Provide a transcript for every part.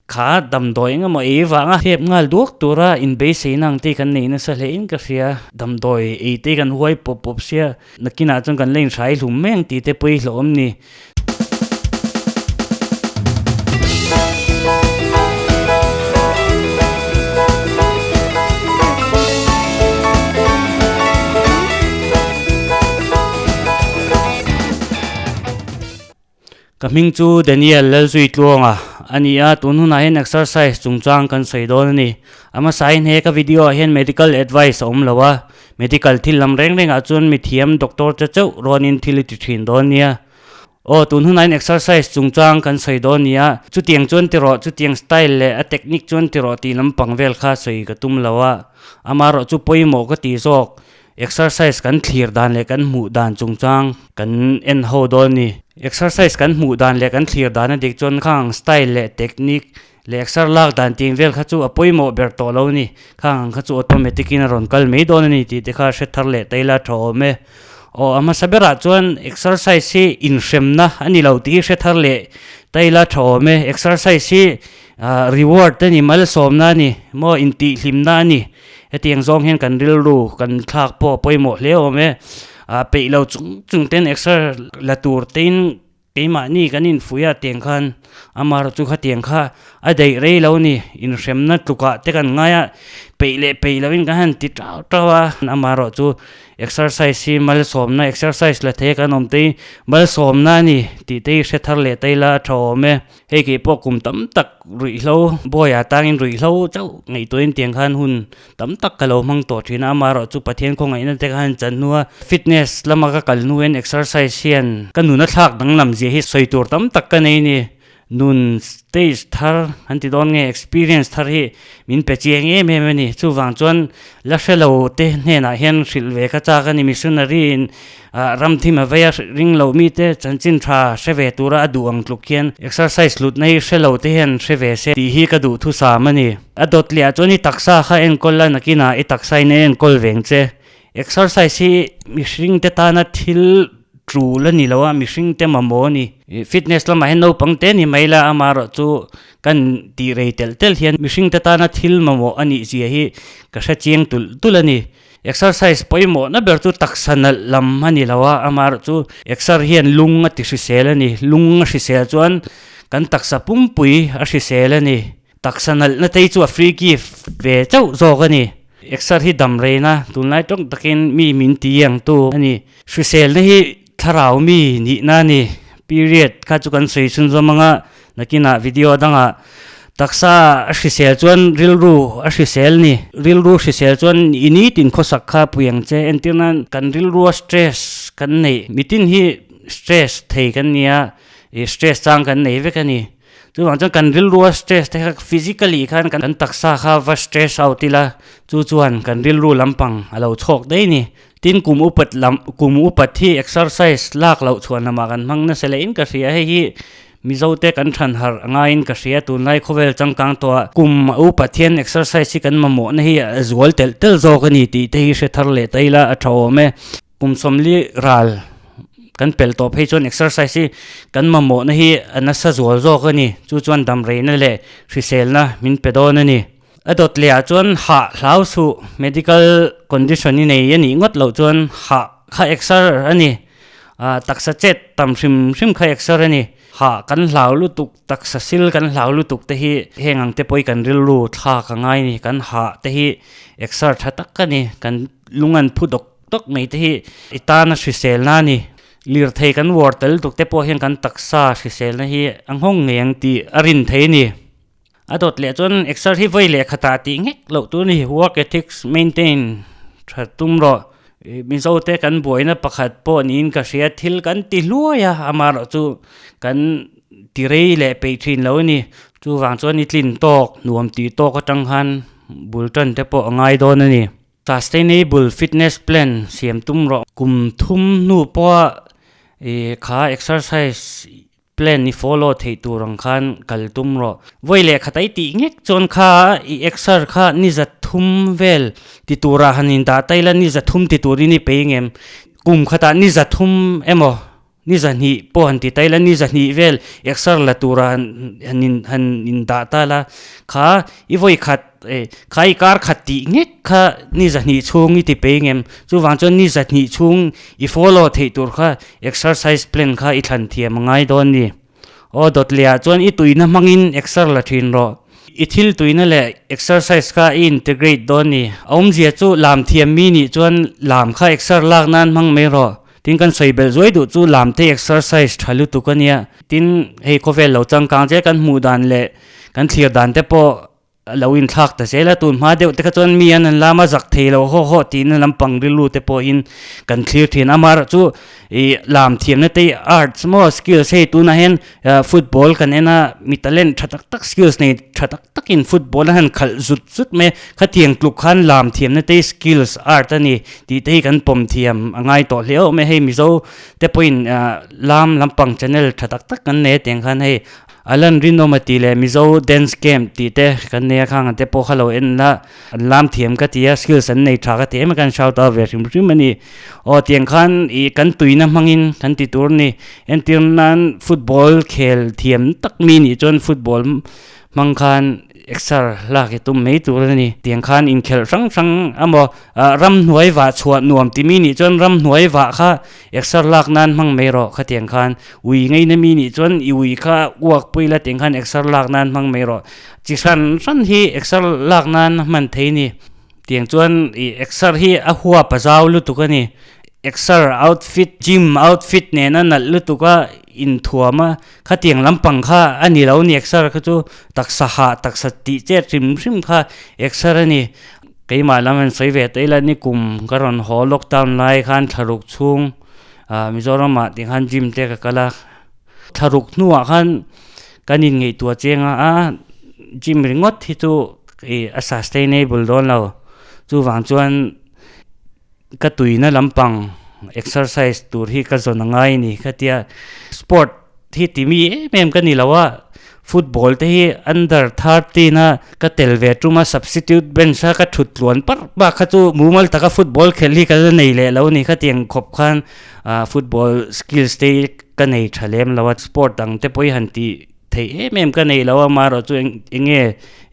Kha damdawi eng emaw ei vanga hep nghal duak tura inbeisei na ang te kan nei nasa hle in ka hria. Damdawi ei te kan huai pawp pawp sia, nakinah chuan kan la inhrai hlum mai ang tih te pawh hi hlauhawm ni. Ka hming chu Daniel Lalzuitluanga a ni a, tun hunah hian exercise chungchang kan sawi dawn a ni. A hmasain he ka video ah hian medical advice a awm lo a, medical thil lam reng rengah chuan mithiam doctor che chauh rawnin thil i ti thin dawn nia. Aw, tun hunah hian exercise chungchang kan sawi dawn ni a, chutiang chuan ti rawh, chutiang style leh a technique chuan ti rawh tih lampang vel kha sawi ka tum lo a, amaherawh chu pawimawh ka ti zawk. Exercise kan thlir dan leh kan hmuh dan chungchang kan en ho dawn ni. Exercise kan hmuh dan leh kan thlir dan a dik chuan khang style leh technique leh exer lak dan tih vel kha chu a pawimawh ber tawh lo a ni. Khang ang kha chu automatic in a rawn kal mai dawn a ni tih te kha hre thar leh ta ila tha awm e. Aw a hmasa berah chuan exercise hi inhremna a ni lo tih hi hre thar leh ta ila tha awm e. Exercise hi reward a ni, malsawmna a ni maw intihhlimna a ni. Hetiang zawng hian kan rilru kan thlak pawh a pawimawh hle awm e. Ah peih lo chung chung ten exer la tur tein keimahni kan infuih a tiang khan amaherawh chu khatiang kha a daih rei lo a ni. Inhremna tlukah te kan ngai a, peih leh peih lohin kan han ti tau tau a. Amaherawh chu Exercise hi malsawmna, exercise la thei a kan awm te hi malsawmna a ni tih te hi hre thar leh ta ila a tha awm e. Hei kei pawh kum tam tak ruihhlo bawiah tangin ruihhlo chauh ngaihtuahin tiang khan hun tam tak ka lo hmang tawh thin a, amaherawh chu Pathian khawngaihna te khan chan hnu a fitness lama ka kal hnu hian exercise hian ka nuna thlak danglam zia hi sawi tur tam tak ka nei a ni. Nun stage thar an ti dawn nge experience thar hi min pe chiang em em a ni. Chuvang chuan la hre lo te hnenah hian hrilh ve kha chak a ni. Missionary in ram thim a vei a ring lo mite chanchin tha hre ve tura a duh ang tluk hian exercise hlutna hi hre lo te hian hre ve se tih hi ka duh thusam a ni. A dawt leh ah chuan i taksa kha enkawl la nakinah i taksa in a enkawl veng che. Exercise hi mihring te tana thil tul a ni lo a, mihring te mamawh a ni. Fitness lamah hian naupang te ni mai la, amaherawh chu kan tih rei telh telh hian mihring te tana thil mamawh a nih zia hi ka hre chiang tulh tulh a ni. Exercise pawimawhna ber chu taksa nalh lam a ni lo a, amaherawh chu exer hian lung a ti hrisel a ni. Lung a hrisel chuan kan taksa pumpui a hrisel a ni. Taksa nalhna te hi chu a free gift ve chauh zawk a ni. Exer hi dam reina tunlai tawng takin mi min ti ang tu a ni. Hriselna hi thlarau mi nihna a ni. Period kha chu kan sawi chhunzawm anga nakinah video dangah taksa a hrisel chuan rilru a hrisel ni. Rilru hrisel chuan i nitin khawsak kha pui ang che. Entir nan kan rilrua stress kan neih mitin hi stress thei kan nia, ih stress chang kan nei vek a ni. Chuvang chuan kan rilrua stress te kha physically khan kan taksa kha va stress out ila chu chuan kan rilru lampang a lo chhawk daih a ni. Tin kum upat lam kum upat hi exercise lak loh chhuan lamah kan hmang nasa leh in ka hria hei hi Mizo te kan than harh a ngaiin ka hria tunlai khawvel changkang tawh ah kum a upat hian exercise hi kan mamawh na hi a zual telh telh zawk a ni tih te hi hre thar leh ta ila a tha awm e. Kum sawmli ral kan pel tawh phei chuan exercise hi kan mamawhna hi a nasa zual zawk a ni. Chu chuan damreina leh hriselna min pe dawn a ni. A dawt lehah chuan hah hlau suh medical condition i nei a nih ngawt loh chuan hah kha exer a ni. Ah taksa chet tam hrim hrim kha exer a ni. Hah kan hlau lutuk taksa sil kan hlau lutuk te hi heng ang te pawh hi kan rilru thlak a ngai a ni. Kan hah te hi exer tha tak a ni. Kan lung an phu dawk. Tawk mai te hi i tana hriselna a ni. Lirthei kan uar tel tuk te pawh hian kan taksa hriselna hi a nghawng ngei ang tih a rin thei a ni. A dawt leh chuan exer hi vawi leh khatah tih nghek loh tur a ni. Work ethics maintain tha tum rawh. Mizo te kan buaina pakhat pawh niin ka hria thil kan ti hluai a, amaherawh chu kan ti rei leh peih thin lo a ni. Chuvang chuan i tlin tawk nuam tih tawk atang khan bul tan te pawh a ngai dawn a ni. Sustainable fitness plan siam tum rawh. Kum thum hnu pawha ih kha exercise plan i follow theih tur ang khan kal tum rawh. Vawi leh khat ai tih ngek chuan kha i exer kha ni za thum vel ti turah han indah ta ila ni za thum ti turin i pei ngem. Kum khatah ni za thum emaw. Ni zahnih pawh han ti ta ila, ni zahnih vel exer la tura han han in han in dah ta la, kha i vawi khat eh kha i kar khat tih ngek kha ni zahnih chhung i ti pei ngem. Chuvang chuan ni zahnih chhung i follow theih tur kha exercise plan kha i thlan thiam a ngai dawn a ni. Aw dawt leh ah chuan i tuina hmangin exer la thin rawh. I thil tuina leh exercise kha i integrate dawn ni. A awmzia chu lam thiam mi nih chuan lam kha exer lak nan hmang mai rawh. Tin kan sawi belh zuai duh chu lam te exercise tha lutuk a nia. Tin hei khawvel lo changkang che kan hmuh dan leh kan thlir dan te pawh A lo inthlak ta zel a, tun hma deuh te kha chuan mi an an lam a zak thei lo haw haw tiin a lampang rilru te pawhin kan thlir thin a, amaherawh chu ih lam thiamna te hi arts maw skills hei tunah hian football kan en a, mi talent tha tak tak skills nei tha tak takin football an han khalh zut zut mai a, khatiang tluk khan lam thiamna te hi skills art a ni tih te hi kan pawm thiam a ngai tawh hle awm e, hei Mizo te pawhin lam lampang channel tha tak tak kan nei a tiang khan hei A lan rinawm a tih leh Mizo dance camp tih te kan nei a khang te pawh kha lo en la an lam thiam ka ti a skills an nei tha ka ti em a kan shout out ve hrim hrim a ni. Aw tiang khan ih kan tuina hmangin kan ti tur a ni. Entir nan football khel thiam tak mi nih chuan football hmang khan exer lak i tum mai tur a ni. Tiang khan inkhelh hrang hrang emaw ramhnuai vah chhuah nuam ti mi nih chuan ramhnuai vah kha Exer lak nan hmang mai rawh khatiang khan ui ngeina mi nih chuan i ui kha uak pui la tiang khan exer lak nan hmang mai rawh. Chi hran hran hi exer lak nan hman thei ni. Tiang chuan i exer hi a huap a zau lutuk a ni. Exer outfit, gym outfit nena nalh lutuk a inthuam a, khatiang lampang kha a ni lo ni exer kha chu taksa hah taksa tih chet hrim hrim kha exer a ni. Keimah lam an sawi ve ta ila ni kum ka rawn haw lockdown lai khan thlaruk chhung ah Mizoram ah ti khan gym te ka kal a, thlaruk hnuah khan kan in ngaihtuah chiang a a gym ringawt hi chu ih a sustainable dawn lo chuvang chuan ka tuina lampang exercise tur hi ka zawn a ngai a ni khatia sport hi ti mi em em ka ni lo a football te hi under 13 a ka tel ve tum a substitute bench a ka thut tluan parh bak kha chu mumal taka football khelh hi ka la nei leh lo a ni khatiang khawp khan ah football skills te hi ka nei tha lem lo a sport dang te pawh hi han tih theih em em ka nei lo a amaherawh chu eng enge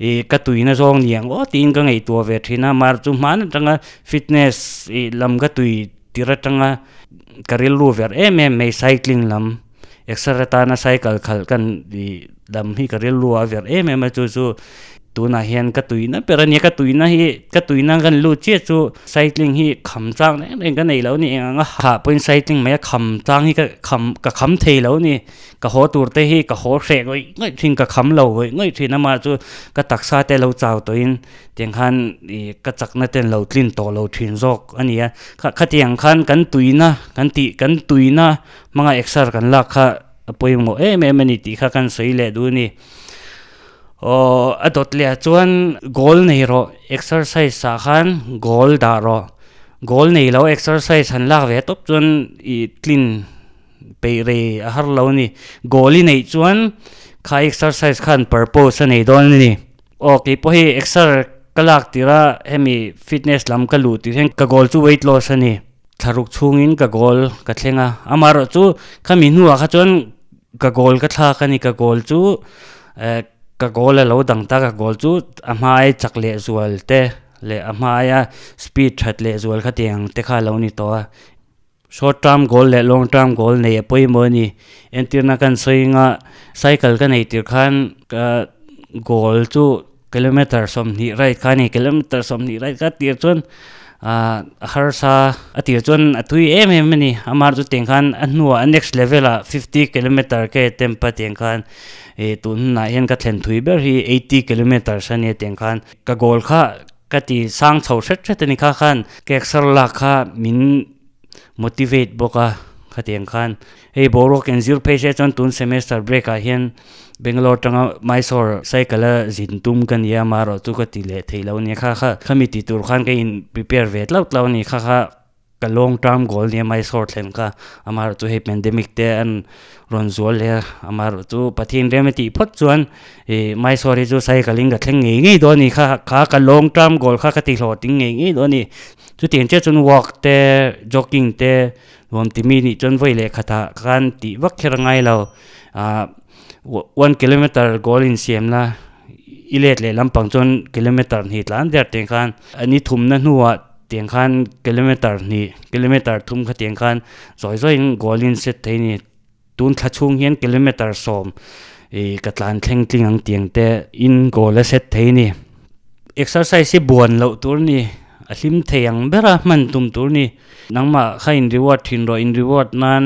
ih ka tuina zawng ni ang aw tiin ka ngaihtuah ve thin a amaherawh chu hman atanga fitness ih lam ka tui tir atanga ka rilru ver em em mai cycling lam exer atana cycle khalh kan ih lam hi ka rilru a ver em em a chu chu tunah hian ka tuina ber a nia ka tuina hi ka tuina kan lut chiah chu cycling hi kham chang reng reng ka nei lo a ni eng anga hah pawhin cycling mai a kham chang hi ka kham ka kham thei lo a ni ka haw tur te hi ka haw hreh ngawih ngawih thin ka kham lo ngawih ngawih thin amah chu ka taksa te lo chau tawhin tiang khan ih ka chakna ten lo tlin tawh lo thin zawk a ni a khatiang khan kan tuina kan tih kan tuina hmanga exer kan lak kha a pawimawh em em a ni tih kha kan sawi leh duh a ni. Aw a dawt leh ah chuan goal nei rawh exercise ah khan goal dah rawh goal nei lo exercise han lak ve tawp chuan ih tlin peih rei a har lo a ni. Goal i neih chuan kha exercise khan purpose a nei dawn a ni. Aw keipawh hi exer ka lak tir a hemi fitness lam ka luh tir hian ka goal chu weight loss a ni. Thlaruk chhungin ka goal ka thleng a, amaherawh chu khami hnuah kha chuan ka goal ka thlak a ni, ka goal chu eh ka goal a lo dang ta, ka goal chu a hmai chak leh zual te leh a hmaia speed that leh zual kha tiang te kha a lo ni tawh a. Short term goal leh long term goal nei a pawimawh a ni, entirna kan sawi anga cycle ka nei tir khan ka goal chu kilometer 20 ride kha a ni, kilometer 20 ride kha tir chuan ah a harsa a tir chuan a tui em em a ni, amah chu tiang khan a hnuah a next level ah 50 kilometer ke attempt a tiang khan ih tun hunah hian ka thlen thui ber hi 80 kilometers a nia tiang khan ka goal kha ka ti sang chho hret hret a ni kha khan cake sar lak kha min motivate bawk a khatiang khan hei boruak in zir phei se chuan tun semester break ah hian Bangalore atanga Mysore cycle a zin tum ka nia amaherawh chu ka ti leh theih loh a nia kha kha khami tih tur khan ka in prepare ve tlauh tlauh a ni kha kha ka long term goal nia Mysore thlen kha amaherawh chu hei pandemic te an rawn zual leh a amaherawh chu Pathian rem a tih phawt chuan ih Mysore hi chu cycle in ka thleng ngei ngei dawn a ni kha kha ka long term goal kha ka ti hlawhtling ngei ngei dawn a ni. Chutiang chiah chuan walk te jogging te nuam ti mi nih chuan vawi leh khatah khan tih vak kher a ngai lo ah one kilometer goal insiam la i let leh lampang chuan kilometer hnih tlan der tiang khan a ni thumna hnuah tiang khan kilometer hnih kilometer thum kha tiang khan zawi zawiin goal in set thei a ni. Tun thla chhung hian kilometer sawm ih ka tlan thleng tling ang tiang te in goal a set thei a ni. Exercise hi buan loh tur a ni, a hlim thei ang ber a hman tum tur a ni. Nangmah kha in reward thin rawh, in reward nan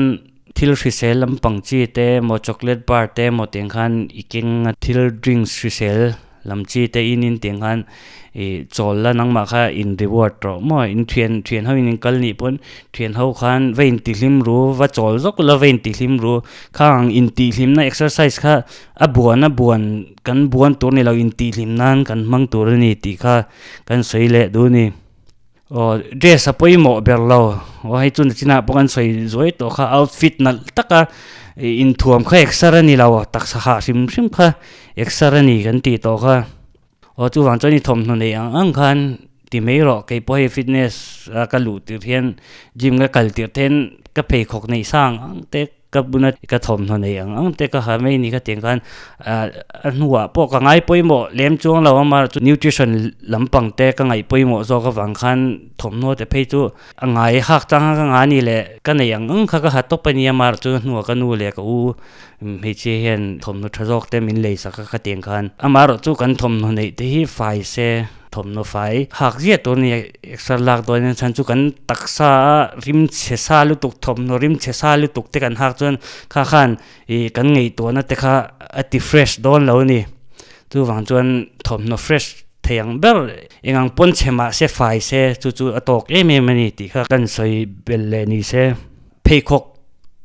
thil hrisel lampang chi te emaw chocolate bar te emaw tiang khan i keng a, thil drinks hrisel Lam chi te in in tiang khan ih chawl la nangmah kha in reward rawh maw in thian thian ho in in kal nih pawn thian ho khan va in tihlim ru va chawl zawk ula va in tihlim ru khang ang in tihlim na exercise kha a buan a buan kan buan tur ni lo in tihlim nan kan hmang tur a ni tih kha kan sawi leh duh a ni. Aw dress a pawimawh ber lo aw hei chu nachinah pawh kan sawi zuai tawh kha outfit nalh taka inthuam kha exer a ni lo taksa hah hrim hrim kha exer a ni kan tih tawh kha aw chuvang chuan i thawmhnaw nei ang ang khan ti mai rawh kei pawh hei fitness a ka luh tirh hian gym ka kal tirh te hian ka pheikhawk neih sang ang te. Ka buna ka thawmhnaw nei ang ang te ka ha mai ni kha tiang khan ah a hnuah pawh ka ngai pawimawh lem chuang lo ama chu nutrition lampang te ka ngaih pawimawh zawk avang khan thawmhnaw te phei chu a ngai hak chang a ka nga ni leh ka nei ang ang kha ka ha tawp a nia ama chu a hnuah ka nu leh ka u hmeichhia hian thawmhnaw tha zawk te min lei sak a kha tiang khan amaherawh chu kan thawmhnaw neih te hi fai se. Thawmhnaw fai hak ziah tur a ni exer lak dawn hian chhan chu kan taksa a rim chhe sa lutuk thawmhnaw rim chhe sa lutuk te kan hak chuan kha khan ih kan ngaihtuahna te kha a ti fresh dawn lo a ni chuvang chuan thawmhnaw fresh thei ang ber eng ang pawn chhe mah se fai se chu chu a tawk em em a ni tih kha kan sawi belh leh ni se pheikhawk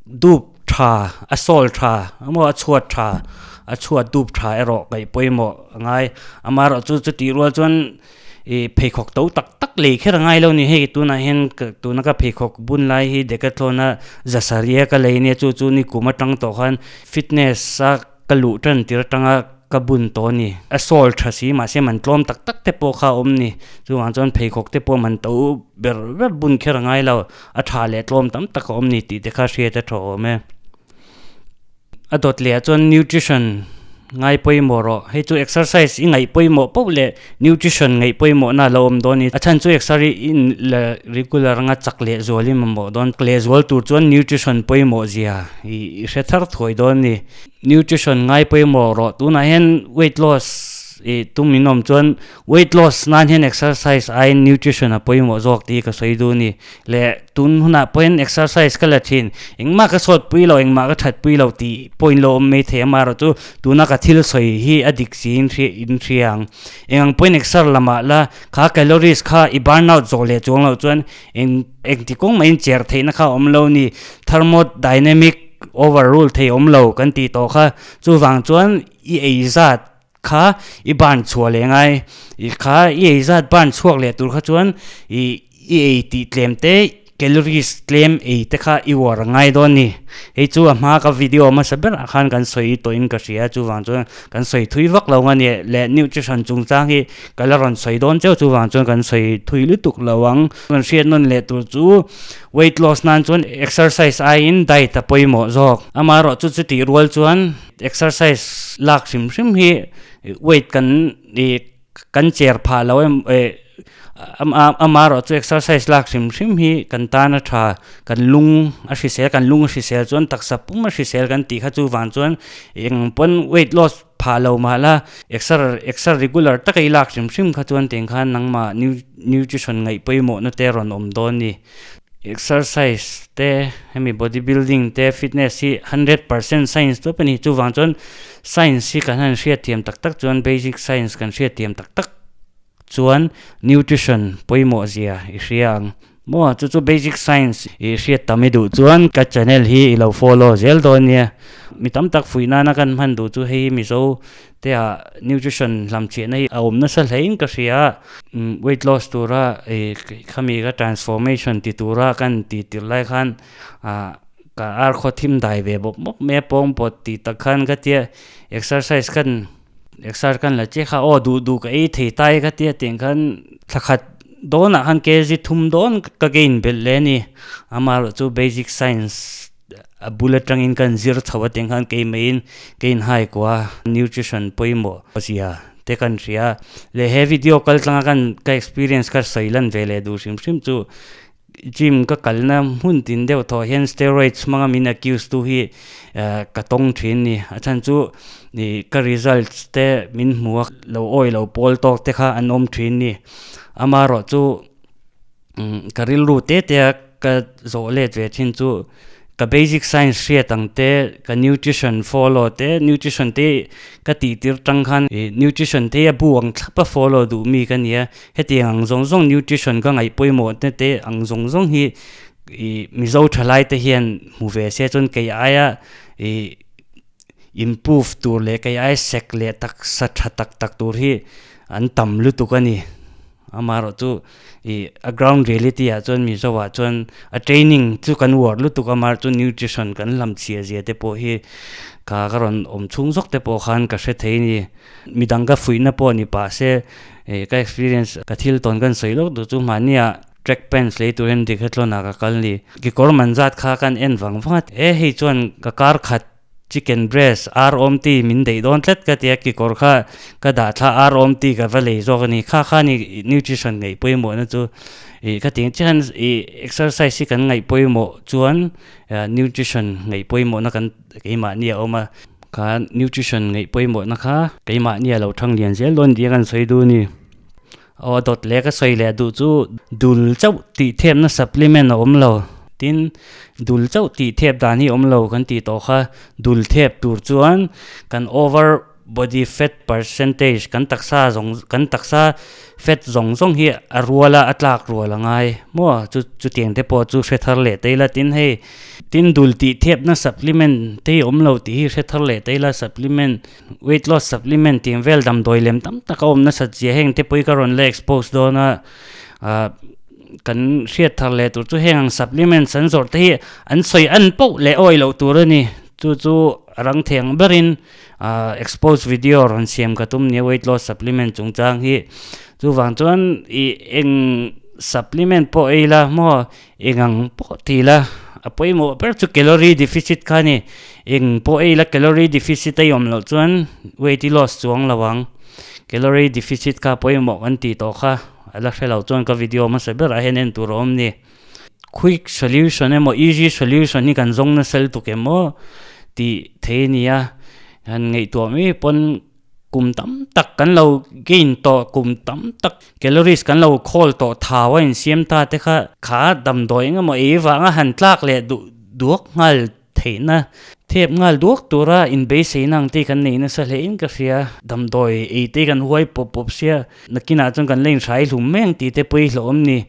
dup tha a sawl tha emaw a chhuat tha a chhuat dup tha erawh kaih pawimawh a ngai amaherawh chu chutih rual chuan ih pheikhawk to tak tak lei kher a ngai lo ni hei tunah hian tuna ka pheikhawk bun lai hi decathlon a zasariah ka lei ania chu chu nikum atang tawh khan fitness a Ka luh tan tir atanga ka bun tawh a ni. A sawl tha si mahse man tlawm tak tak te pawh kha a awm ni. Chuvang chuan pheikhawk te pawh man to ber ber bun kher a ngai lo. A tha leh tlawm tam tak a awm ni tih te kha hriat a tha awm e. A dawt leh ah chuan nutrition ngai pawimawh rawh. Hei chu exercise i ngaih pawimawh poh leh nutrition ngaih pawimawhna a lo awm dawn a ni. A chhan chu exer i in la regular anga chak leh zual i mamawh dawn. Leh zual tur chuan nutrition pawimawh zia i hre thar thuai dawn a ni. Nutrition ngai pawimawh rawh tunah hian weight loss ih tum in awm chuan weight loss nan hian exercise aiin nutrition a pawimawh zawk tih hi ka sawi duh a ni leh tun hunah pawhin exercise ka la thin engmah ka sawt pui lo engmah ka that pui lo tih pawh in lo awm mai thei amaherawh chu tuna ka thil sawi hi a dik si in hria in hria ang eng ang pawhin exer lamah la kha calories kha i burn out zawh leh chuang loh chuan eng engti kawng mahin cher theihna kha a awm lo a ni thermodynamic Over rule thei awm lo kan tih tawh kha chuvang chuan i ei zat kha i ban chhuah leh ngai i kha i ei zat ban chhuak leh tur kha chuan i i ei tih tlem te calories tlem ei te kha i uar a ngai dawn ni hei chu a hma ka video hmasa berah khan kan sawi tawhin ka hria chuvang chuan kan sawi thui vak lo a ni leh nutrition chungchang hi ka la rawn sawi dawn cheu chuvang chuan kan sawi thui lutuk lo ang kan hriat nawn leh tur chu. Weight loss nan chuan exercise aiin diet a pawimawh zawk. Amaherawh chu chutih rual chuan exercise lak hrim hrim hi weight kan ih kan cher phah lo em eh amaherawh chu exercise lak hrim hrim hi kan tan a tha kan lung a hrisel kan lung a hrisel chuan taksa pum a hrisel kan tih kha chuvang chuan eng pawn weight loss phah lo mah la exer exer regular taka i lak hrim hrim kha chuan tiang khan nangmah nutrition ngaih pawimawhna te rawn awm dawn ni. Exercise te hemi body building te fitness hi 100% science tawp a ni chuvang chuan science hi kan han hriatthiam tak tak chuan basic science kan hriatthiam tak tak chuan nutrition pawimawh zia i hria ang maw chu chu basic science i hriat tam i duh chuan ka channel hi i lo follow zel dawn nia mi tam tak fuih nana kan hman duh chu hei Mizo te ah nutrition hlam chhiahna hi a awm nasa hlein ka hria a weight loss tura ih khami ka transformation ti tura kan tih tirh lai khan ah ka ar khaw thim dai ve bawp bawp mai a pawng pawt tih tak khan ka tia exercise khan exer kan la che kha aw duh duh ka ei thei tai ka tia tiang khan thla khat. dawnah khan kg thum dawn ka gain belh leh a ni. Amaherawhchu basic science a bul atangin ka inzir chho a tih khan keimah in ka inhai kuah a, nutrition pawimawh zia te kan hria a. Leh he video kal tlanga kan ka experience kha sawi lan ve leh duh hrim hrim chu gym ka kalna hmun tin deuh thawh hian steroids hmanga min accuse tu hi ka tawng thin a ni. A chhan chu ih ka results te min hmu a lo awi lo pawl tawk te kha an awm thin a ni. Amaherawhchu Ka rilru te te a ka zawh let ve thin chu ka basic science hriat ang te, ka nutrition follow te, nutrition te ka tih tir tang khan ih nutrition te a bu ang thlap a follow duh mi ka nia, hetiang ang zawng zawng nutrition ka ngaih pawimawh te te ang zawng zawng hi ih Mizo thalai te hian hmu ve se chuan kei aia ih improve tur leh kei aia sek leh taksa tha tak tak tur hi an tam lutuk a ni. Amaherawhchu ih a ground reality ah chuan Mizo ah chuan a training chu kan uar lutuk a, amaherawhchu nutrition kan hlam chhia zia te pawh hi kha ka rawn awm chhung zawk te pawh khan ka hre thei a ni. Midang ka fuihna pawh ni pah se ih ka experience ka thil tawn kan sawi lawk duh chu mahnia track pants lei tur hian Decathlon ah ka kal a ni. Kekawr man zat kha kan en vang vang a, e hei chuan ka kar khat Chicken breast ar awm ti min deih dawn tlat ka ti a, kekawr kha ka dah thla ar awm ti ka va lei zawk a ni. Kha kha ni nutrition ngaih pawimawhna chu ih ka ti ang chian ih exercise hi kan ngaih pawimawh chuan nutrition ngaih pawimawhna kan keimahni a awm a, kha nutrition ngaih pawimawhna kha keimahni a lo thang lian zel dawn tih a kan sawi duh a ni. Aw dawt leh ka sawi leh duh chu dul chauh tih thepna supplement a awm lo. Tin, dul chauh tih thep dan hi a awm lo kan tih tawh kha dul thep tur chuan kan over body fat percentage kan taksa zawng kan taksa fat zawng zawng hi a rual a a tlak rual a ngai maw chu chutiang te pawh chu hre thar leh ta ila tin hei tin dul tih thepna supplement te hi a awm lo tih hi hre thar leh ta ila supplement Weight loss supplement tih vel damdawi lem tam tak a awm nasat zia heng te pawh hi ka rawn la expose dawn a, ah kan hriat thar leh tur chu heng ang supplements an zawrh te hi an sawi an poh leh awi loh tur a ni. Chu chu a rang thei ang berin ah expose video rawn siam ka tum nia weight loss supplement chungchang hi. Chuvang chuan ih eng supplement pawh ei la maw Eng ang pawh ti la, a pawimawh ber chu calorie deficit kha a ni. Eng pawh ei la calorie deficit a i awm loh chuan weight i loss chuang lo ang. Calorie deficit kha a pawimawh kan tih tawh kha a la hre lo chuan ka video hmasa berah hian en tur a awm ni. Quick solution emaw easy solution hi kan zawng nasa lutuk em aw tih thei a ni a, han ngaihtuah mai pawn Kum tam tak kan lo gain tawh, kum tam tak calories kan lo khawl tawh thau a insiam ta te kha kha damdawi eng emaw ei vanga han tlak leh duh duak nghal theihna thep nghal duak tura inbeiseina ang te kan nei nasa hle in ka hria. Damdawi ei te kan huai pawp pawp sia nakinah chuan kan la inhrai hlum mai ang tih te pawh hi hlauhawm ni.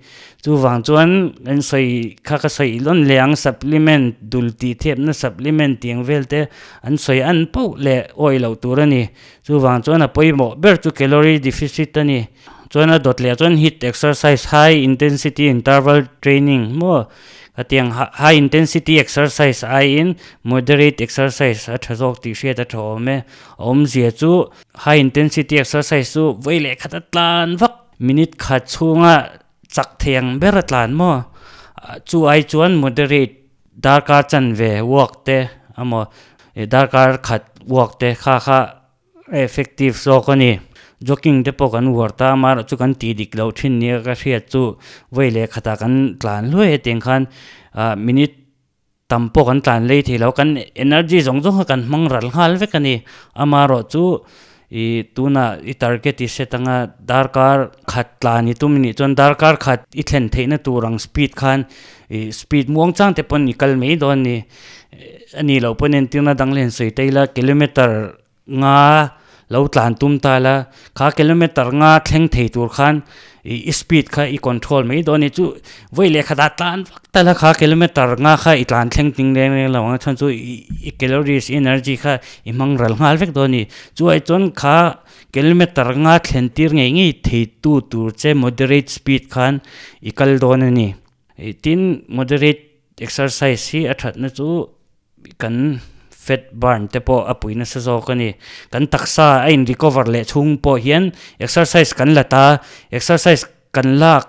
Chuvang chuan kan sawi kha ka sawi lawn leh ang supplement dul tih thiapna supplement tih ang vel te an sawi an poh leh awih loh tur a ni. Chuvang chuan a pawimawh ber chu calorie deficit a ni. Chuan a dawt leh chuan hit exercise high intensity interval training maw khatiang high intensity exercise aiin moderate exercise a tha zawk tih hriat a tha awm e. A awmzia chu high intensity exercise chu vawi leh khat a tlan vak. Minute khat chhunga chak thei ang ber a tlan maw? Chu ai chuan moderate darkar chanve walk te emaw darkar khat walk te kha kha a effective zawk a ni. Jogging te pawh kan uar ta amaherawh chu kan tih dik loh thin nia ka hriat chu vawi leh khatah kan tlan hluai hetiang khan minute tam pawh kan tlan lei thei lo, kan energy zawng zawng kha kan hmang ral nghal vek a ni. Amaherawh chu ih tunah i target i set anga darkar khat tlan i tum i nih chuan darkar khat i thlen theihna tur ang speed khan ih speed muang chang te pawn i kal mai dawn a ni. A nih loh pawn entirna dang len sawi ta ila kilometer nga lo tlan tum ta la, kha kilometer nga thleng thei tur khan i speed kha i control mai dawn a ni. Chu vawi leh khatah tlan vak ta la kha kilometer nga kha i tlan thleng ting reng reng lo ang a chhan chu i calories energy kha i hmang ral nghal vek dawn a ni. Chu ai chuan kha kilometer nga thlen tir ngei ngei thei tu tur che moderate speed khan i kal dawn a ni. Tin moderate exercise hi a thatna chu Kan fat burn te pawh a pui nasa zawk a ni. Kan taksa a in recover leh chhung pawh hian exercise kan la ta, exercise kan lak.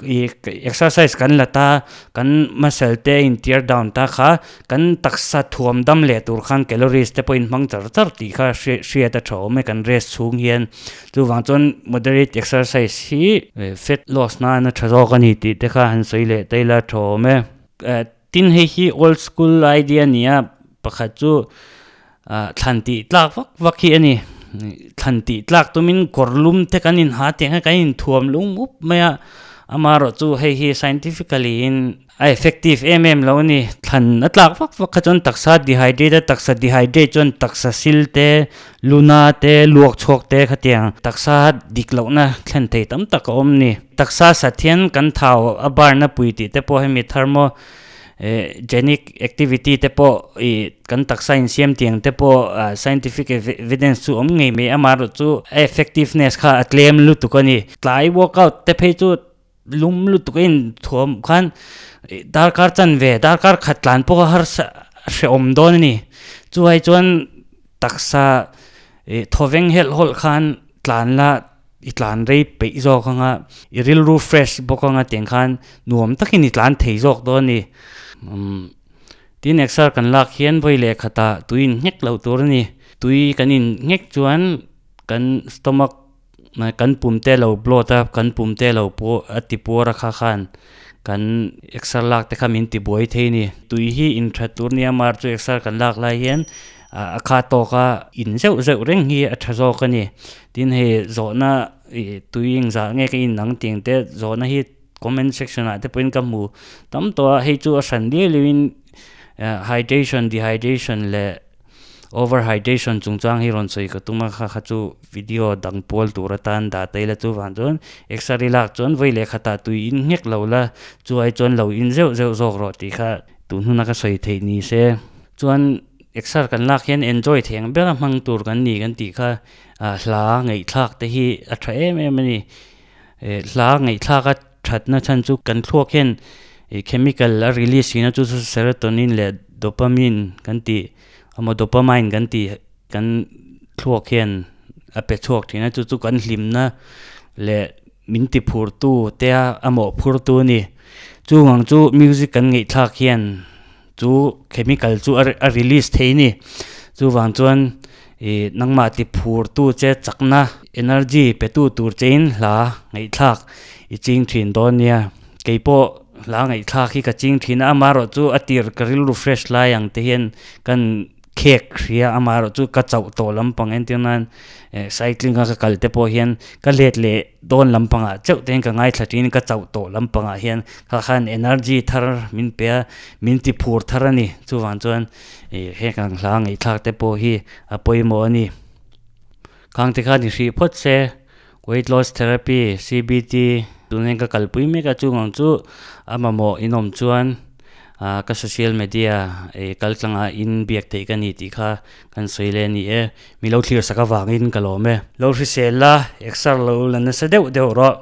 Ih exercise kan la ta, kan muscle te a in tear down ta kha, kan taksa thuam dam leh tur khan calories te pawh in hmang char char tih kha hriat a tha awm e kan rest chhung hian. Chuvang chuan moderate exercise hi fat loss nan a tha zawk a ni tih te kha han sawi leh ta ila a tha awm e. Tin hei hi old school idea a ni a, pakhat chu thlan tih tlak vak vak hi a ni. Thlan tih tlak tumin kawr lum te kan inha tiang hian kan inthuam lung mup mai a, amaherawh chu hei hi scientifically in a effective em em lo a ni. Thlan a tlak vak vak kha chuan taksa dehydrate a, taksa dehydrate chuan taksa sil te, luna te, luak chhuak te khatiang taksa dik lohna thlen thei tam tak a awm a ni. Taksa sat hian kan thau a barna pui tih te pawh hemi thermo genic activity te pawh ih kan taksa insiam tiang te pawh scientific evidence chu awm ngei mai amaherawh chu a effectiveness kha a tlem lutuk a ni. Tlai workout te phei chu lum lutuk a inthuam khan darkar chanve darkar khat tlan pawh a harsa hrehawm dawn a ni. Chuai chuan taksa ih thawveng helh hawlh khan tlan la i tlan rei peih zawk anga i rilru fresh bawk anga tiang khan nuam takin i tlan thei zawk dawn a ni. Umm tin exer kan lak hian vawi leh khatah tui in nghek loh tur a ni. Tui kan in nghek chuan kan stomach kan pum te lo bloat a kan pum te lo pawh a ti puar a kha khan kan exer lak te kha min ti buai thei a ni. Tui hi in that tur nia mar chu exer kan lak lai hian a kha tawk a in zeuh zeuh reng hi a tha zawk a ni. Tin hei zawhna ih tui engzah nge ka in ang tih te zawhna hi comment section ah te pawhin ka hmu tam tawh a hei chu a hran dial in hydration dehydration leh over hydration chungchang hi rawn sawi ka tum a kha kha chu video dang pawl tur atan dah ta ila chuvang chuan exer lak chuan vawi leh khatah tui in nghek lo la chuai chuan lo in zeuh zeuh zawk rawh tih kha tun huna ka sawi theih ni se chuan exer kan lak hian enjoy thei ang bera hmang tur kan ni kan tih kha. Ah hla ngaihthlak te hi a tha em em a ni. Eh hla ngaihthlak a thatna chhan chu kan thluak hian ih chemical a release thin a chu chu serotonin leh dopamine kan tih emaw dopamine kan tih kan thluak hian a pe chhuak thin a chu chu kan hlimna leh min ti phur tu te a a mawhphur tu a ni. Chuvang chu music kan ngaihthlak hian. Chu chemical chu a release thei a ni. Chuvang chuan ih nangmah ti phur tu che chakna energy pe tu tur che in hla ngaihthlak i ching thin dawn nia. Keipawh hla ngaihthlak hi ka ching thin a, amaherawh chu a tir ka rilru fresh lai ang te hian kan khek hria amaherawh chu ka chauh tawh lampang entir nan eh cycling a ka kal te pawh hian ka let leh dawn lampangah chauh te hian ka ngaithla thin ka chauh tawh lampangah hian kha khan energy thar min pe a min ti phur thar a ni chuvang chuan ih heng ang hla ngaihthlak te pawh hi a pawimawh a ni khang te khan i hrih phawt se weight loss therapy C_B_T tun hian ka kalpui mek a chungah chu a mamawh inawm chuan. Ah ka social media ih kal tlangah in biak theih ka ni tih kha kan sawi leh a ni e. Mi lo thlir sak avangin ka lawm e. Lo hrisel la, exer lo la nasa deuh deuh rawh.